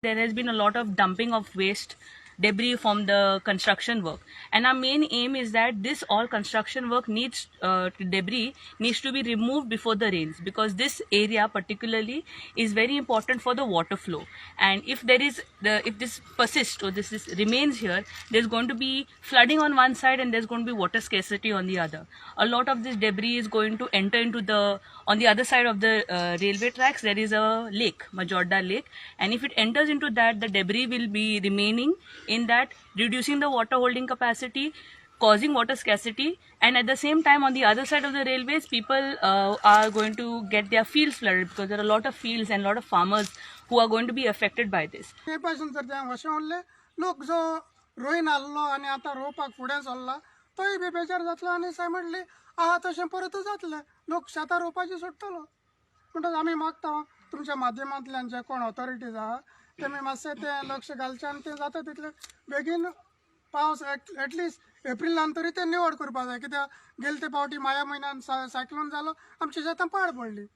There has been a lot of dumping of waste, debris from the construction work, and our main aim is that this all construction work needs debris needs to be removed before the rains, because this area particularly is very important for the water flow. And if there is the if this persists or this remains here, there's going to be flooding on one side and there's going to be water scarcity on the other. A lot of this debris is going to enter into the on the other side of the railway tracks. There is a lake, Majorda Lake, and if it enters into that, the debris will be remaining in that, reducing the water holding capacity, causing water scarcity. And at the same time, on the other side of the railways, people are going to get their fields flooded, because there are a lot of fields and a lot of farmers who are going to be affected by this. हे पासून जर तें अशें उरलें, लोक जो रोयन आहलो आनी आतां रोवपाक फुडें सरला तोय बी बेजार जातलो आनी सायमंडली आहा तशें परत जातलें, लोक शेतां रोवपाची सोडटलो. म्हणटच आमी मागता तुमच्या माध्यमांतल्यान जे कोण ऑथॉरिटीज आहा तेमी मातशें तें लक्ष घालचें आनी तें जाता तितलें बेगीन पावस एटलिस्ट एप्रिलान तरी तें निवड करपाक जाय, कित्याक गेले ते फावटी माया म्हयन्यान सायक्लोन जालो, आमची शेतां पाड पडली.